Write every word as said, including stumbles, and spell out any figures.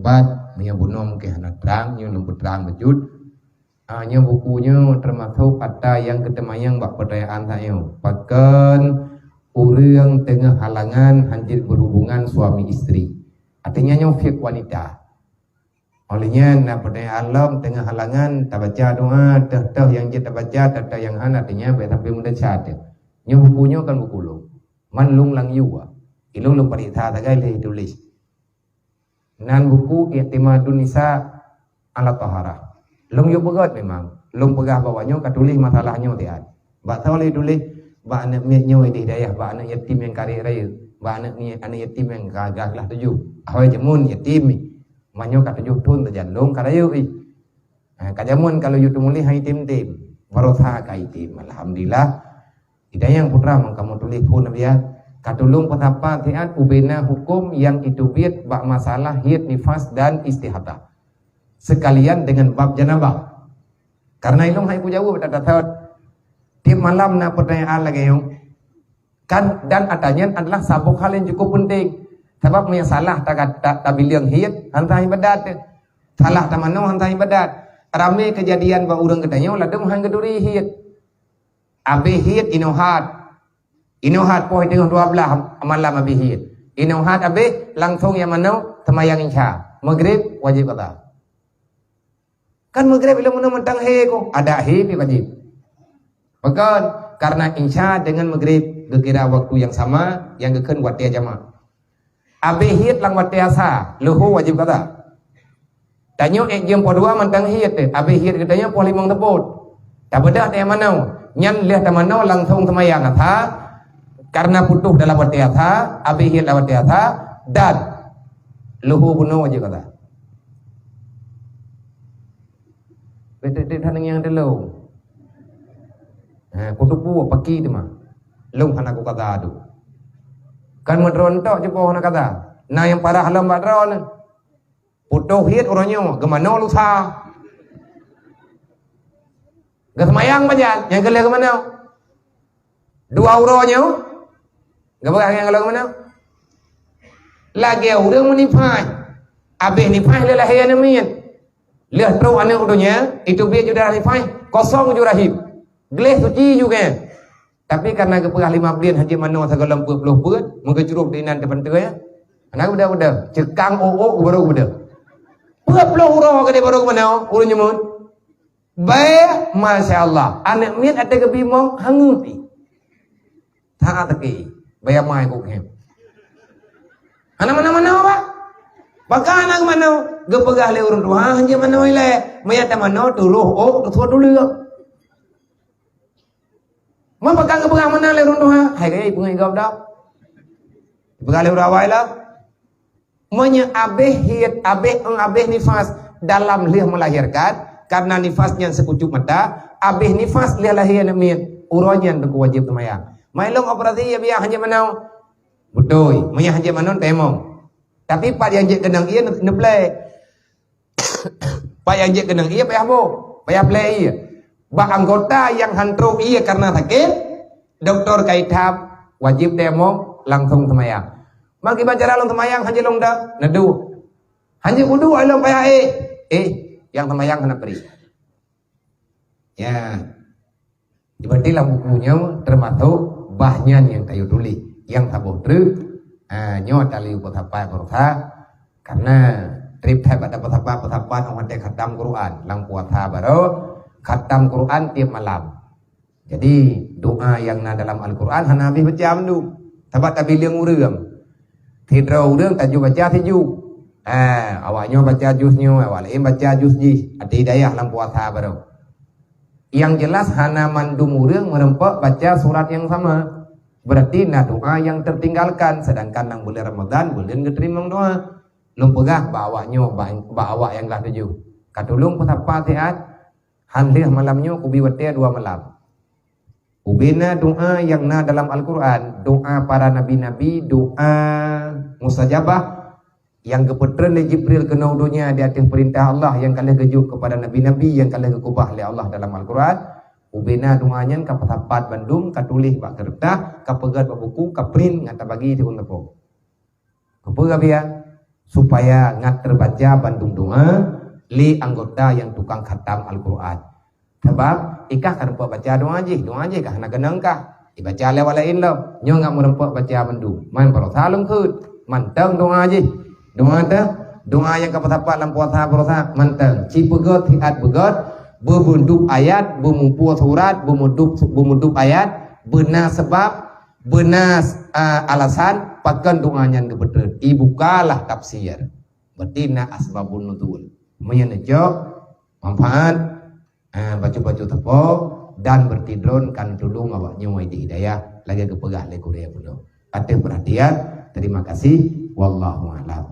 Pat, meunyoe bunoe mungken hana trang, nyoe lôn peutrang bacut. Ah, nyoe buku nyoe teumasok ata nyang geuteumanyong bak peutanyaan tanyoe. Pakon ureuëng teungoh halangan hanjeuet berhubungan suami istri? Artinya nyoe fiqh wanita. Óh lheueh nyan na peutanyaan lom teungoh halangan tabaca doa, teuh-teuh nyang jeuet tabaca, teuh-teuh nyang hana, artinya bèk sampai meudesya teuh. Nyoe buku nyoe kon buku lôn. Man lôn lam yue. Ilôn lôn pareksa sagai lheueh tuléh. Nan buku I'timadun Nisa ala Taharah. Lôn yue beugöt memang. Lôn peugah bahwa nyoe ka tuléh masalah nyoe siat. Bak soe lé tuléh? Bak aneuk miet nyoe di dayah, bak aneuk yatim nyang karek rayeuk, bak aneuk miet, aneuk yatim nyang ka glah tujoh. Ahoi jameun yatim, meunyoe ka tujoh thon sajan lôn ka rayeuk ih. Ha, ka jameun ka lôn yue teumuléh hai item-item. Barosa ka item. Alhamdulillah. Hidayah putra meukamu tuléh phon Nabi ya. Ka tulông peusapat siat ubena huköm nyang iteubiet bak masalah hiet nifas dan istihadah. Sekalian dengan bab janabah. Karena ilông hai kujaweueb that-that. Tiep malam na peutanyaan lagèe nyoe. Kan, dan ata nyan adalah saboh hal nyang cukup penting. Sabab meunyoe salah ta-, ta-, tabileung hiet, han sah ibadat. Salah tamanoe, han sah ibadat. Ramé keujadian bak ureuëng geutanyoe ladôm han geuturi hiet. Abéh hiet inoe hat. Inoe hat poh teungoh dua blaih malam abéh hiet. Inoe hat abéh langsong nyang manoe seumayang Isya. Maghrib wajéb qadha. Kan Maghrib ilôn meunoe mantong hé ko, adak hé pih wajéb. Pakon? Karena Isya dengan Maghrib geukira waktu nyang sama, nyang geukheun watèe jamak. Abéh hiet lam watèe asa, leuhô wajéb qadha. Tanyoe ék jeuem poh dua mantong hiet teuh, abéh hiet geutanyoe poh limong teupot. Tabeudôh teuh manoe, nyan lheueh tamanoe langsong seumayang asa, karena putôh dalam watèe asa, abéh hiet lam watèe asa, dan leuhô bunoe wajéb qadha. Beuteupeue that nyang teulông. Ha, kuteupeue paki teuma. Lông hana kukaza tu. Kan meudroe tok jeuet hana kaza. Na nyang parah lom bak droeneuh. Putôh hiet uroe nyoe, geumanoe lusa. Geuseumayang pajan, nyang keu lheueh geumanoe. Dua uroe nyoe, geupeugah nyang keu lheueh geumanoe. Lagèe ureuëng meunifas. Abéh nifas lé lahé aneuk miet. Lheueh trok aneuk u donya, iteubiet ju darah nifas, kosong ju rahim. Gleh suci ju gèt. Tapi karena geupeugah lima buleuen han jeuet manoe sagoe lom peuet ploh peuet, meugeucrok di inan teupeunteue, ya. Hana geubeudôh-beudôh, ceukang ôk-ôk geubarô geubeudôh. Peuet ploh uroe keudeh barô geumanoe, ureuëng nyoe meuet. Bèk, masya Allah, aneuk miet até geubimong hangeut ih. That até, baya mai kok nyan. Hana manoe-manoe, Pak. Pakon hana geumanoe? Geupeugah lé ureuëng tuha, han jeuet manoe ilèe. Meunyo tamanoe, turoh ôk, teusuet tuleueng. Meunyo pakon geupeugah meunan lé ureuëng tuha, hai gaya peungeuet gob dah. Dipeugah lé ureuëng awai lah. Meunyo abéh hiet, abéh, abéh nifas dalam lheueh melahirkan, karena nifas nyan seukucub mata, abéh nifas lheueh lahé aneuk miet, uroe nyan teungku wajéb seumayang. Mai lôn operasi ya biya han jeuet manoe. Beutôi, meunyo han jeuet manoe tayamum. Tapi pat nyang jeuet keunong ie ne-, neuplè. Pat nyang jeuet keunong ie payah boh, payah plè ie. Bak anggota nyang han trok ie karena sakét, doktor ka itam, wajéb tayamum, langsong seumayang. Meukiban cara lôn seumayang, han jeuet lôn da, neuduek. Han jeuet wudu, lôn payah éh. Éh, nyang seumayang hana pri. Ya. Berarti lam buku nyoe teumasok bah nyan nyang tayue tuléh, nyang saboh treuk. Ha, nyoe tali peusapat baroesa, karena trép that bak tapeusapat-peusapat 'oh watèe khatam Quran. Lam puasa baroe khatam Quran tiep malam. Jadi, doa nyang na dalam Al-Quran hana habéh baca mandum. Sabab tabileung ureuëng. Sidroe ureuëng tajôh baca sijuek. Ha, awak nyoe baca juz nyoe, awak laén baca juz jih. Até hidayah lam puasa baroe. Nyang jelas hana mandum ureuëng meureumpok baca surat nyang sama. Berarti na doa nyang tertinggalkan, sedangkan nang buleuen Ramadan buleuen geuteurimong doa. Lôn peugah bak awak nyoe, bak, bak awak nyang glah tujoh. Ka tulông peusapat siat, han lheueh malam nyoe kubi watèe dua malam. Ubena doa nyang na dalam Al-Quran, doa para nabi-nabi, doa mustajabah, nyang geupeutreun lé Jibril keunoe donya di ateueh peurintah Allah nyang ka lheueh geujok keupada nabi-nabi nyang ka lheueh geukeubah lé Allah dalam Al-Quran, ubena doa nyan ka peusapat bandum, ka tuléh bak keureutah, ka peugöt bak buku, ka print ngon tabagi siuroe teupeu. Keupeue ka biya? supaya ngat teubaca bandum doa lé anggota nyang tukang khatam Al-Qur'an. Sabab ikah ka rumpok baca doa jih, doa jih ka hana keunong kah. Ibaca lé awak laén lom. Nyoe ngat meurumpok baca bandum. Man barosa lom kheun. Mantong doa jih. Doa teuh, doa nyang ka peusapat lam puasa barosa mantong. Ci peugöt siat beugöt, beumudub ayat, beumupue surat, beumudub, beumudub ayat, beuna sabab, beuna, ah, alasan pakon doa nyan geupeutreun. Ibukalah tafsir. Berarti na asbabun nuzul. Meunyoe neucok manfaat, ah, bacut-bacut sapo dan berarti droen kan tulông awak nyoe di hidayah lagèe geupeugah lé gurèe bunoe. Ateueh perhatian, terima kasih. Wallahu a'lam.